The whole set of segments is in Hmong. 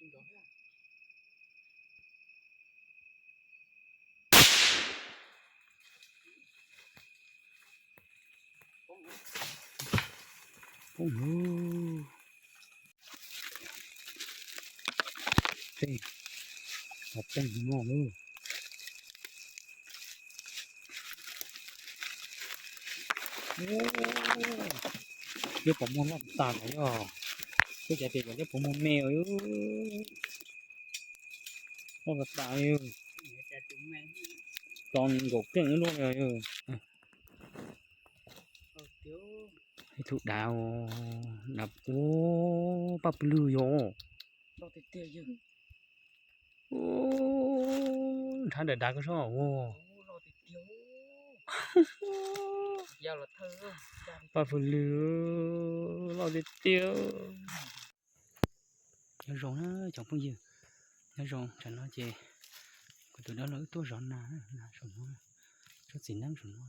Poob lawm. Tej, tej no lawm. Liab pom muag loj tas tas yog, twb cov tias cov liab pom muag me os. Loj tas tas li, tso nkaum keej ib luaj li. Ib tug dav, dav ua paj pw lwg yog. Nrhab dav dav koj soj ua. Paj pw lwg loj tiag tiag. Nyob zoo na cov phooj ywg, nyob zoo. Tam no ces kuv tus dab laug wb tuaj zov nas, nas saum no, tsob txiv neeb saum no,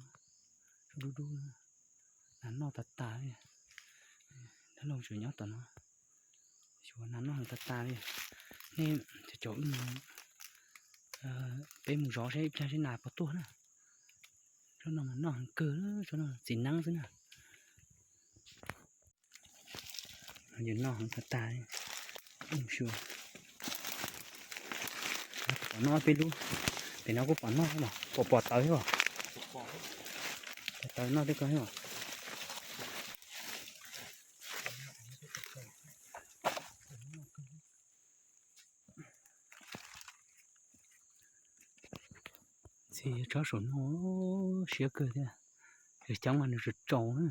tsob dub dub, nas noj tas tas li. Dab laug tseem nyob tom no, xyuas nas noj heev tas tas li. Nej caum wb, peb mus zov seb ib pliag seb nas puas tuaj na. Tsob no mas noj heev kawg, tsob no txiv neeb xwb na. Yus noj heev tas tas li. Pom noj peb lub, pem no kuj pom noj los pom pom tawv thiab os. Pom tawv noj tej ko thiab os. Txiv tsob saum no siab kawg thiab, cov coob mas nws tsaus tsaus na,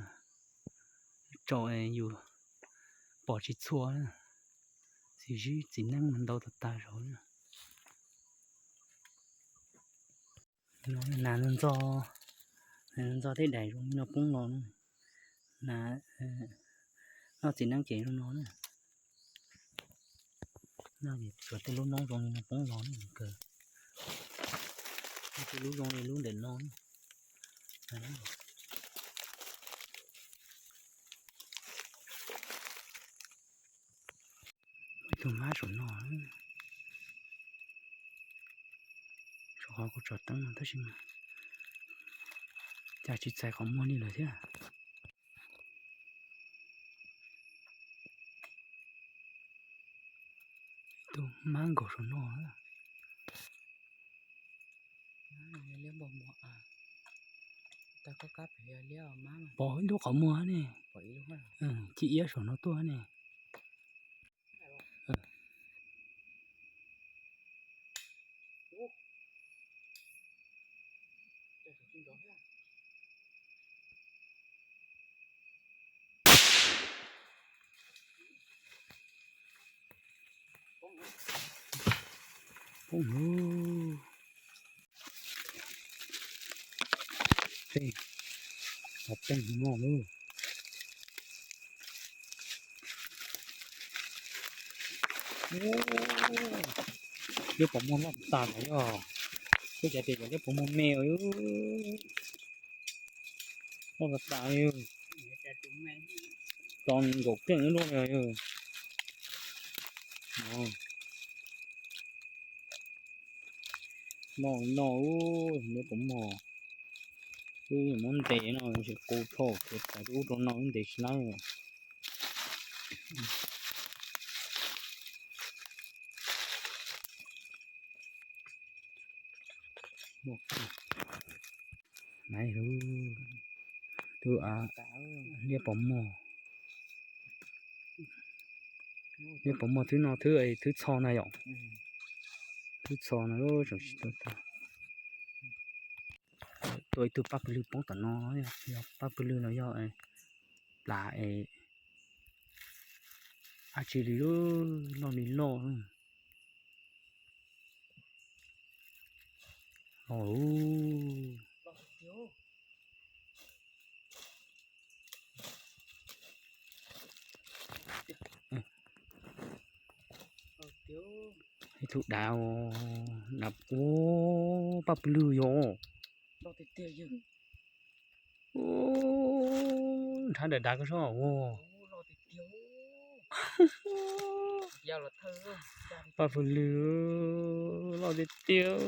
tsaus es yus pom tsis txhua na. Txiv zib txiv neeb mas ntau tas tas zog na. Nas ntxo, nas ntxo tej daim zoo li no poob los na, nas noj txiv neeb ces zoo no na. Noj ces tsuas tej lub noob zoo li no poob los na kawg, tej lub zoo li lub ntawm no na. Ib tug mab saum no, saum qhov kuv tsom teeb no tab sis mas cas tsis txais qhov muag li lawm thiab. Ib tug mab nkaus saum no. Pom ib lub qhov muag ne, ci iab saum no tuaj ne. Poob lawm. Tej, tej no lawm. Liab pom muag loj tas tas yog, twb cov tias cov liab pom muag me os. Loj tas tas li. Tso nkaum keej ib luaj li. Noj noj, liab pom muag, wb muab ntes no tsis qus plho, kuv tas ub rau no wb ntes tsis laib. Maiv, tus liab pom muag, liab pom muag thwb no thwb, thwb txho na yom. Thwb txho no tseem tsis tau tag. Tua ib tug paj pw lwg poob tom no, yog paj pw lwg los yog plas es dab tsi li, loj li loj. Ib tug dav, dav ua paj pw lwg yog. Nrhab dav dav koj soj ua. Paj pw lw, loj tiag tiag.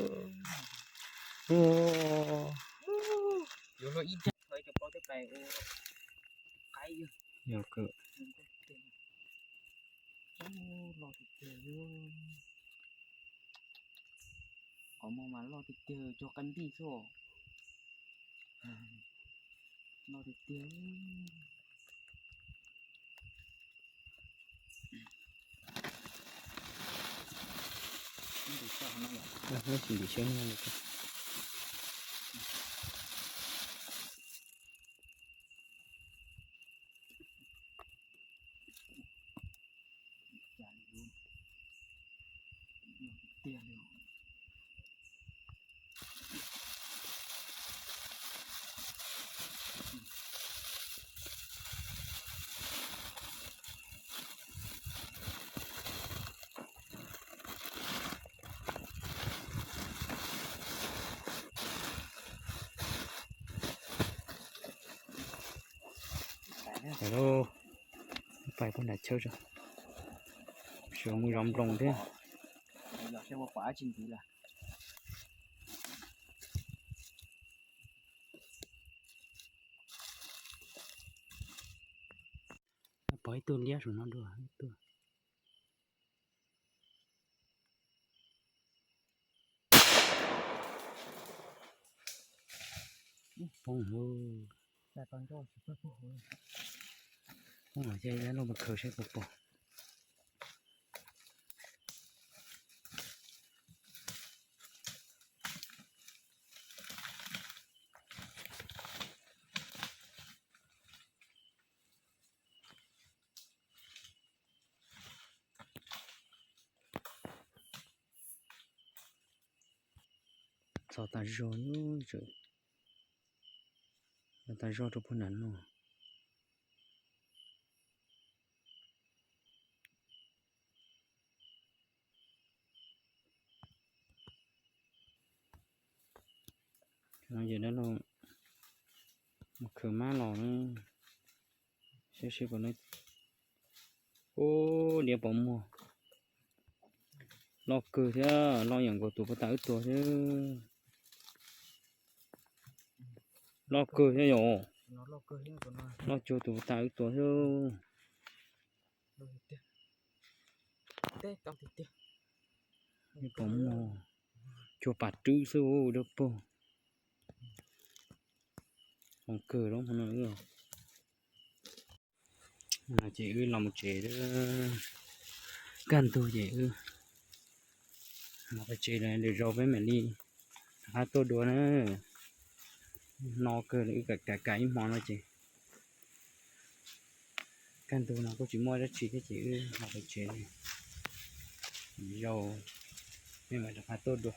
Yog kawg. Loj tiag tiag. Qhov muag mas loj tiag tiag, cog qab npij xwb. Loj tiag tiag. Tsis ntim siab no. Tiag li. Pais puag nram chaw tso, sawv mus zov nploos thiab. Pom ib tug liab saum no dua ib tug. Poob, poob ces ib lub mus khaws saib puas pom. Txog tas zog, tas zog rau puag nram no. Ces dab laug mus khaws mab los na, saib seb puas, ub, liab pos muag, loj kawg thiab, loj yeem nkaus tus puag ta wb tuag thiab. Loj kawg thiab yom, loj cuag tus puag ta wb tuag thiab. Liab pos muag, cuag pas rwb xwb dab laug. Zoo kawg lub hmo no. Ces wb los mus tsev, kaj ntug ces wb los pem tsev lawm, lwm zaus peb mam li rov qab tuaj dua na. No kawg li, wb kam kam ib hmo no ces kaj ntug no kuj tsis muaj dab tsi thiab ces wb los pem tsev, lwm zaus peb mam rov qab tuaj dua.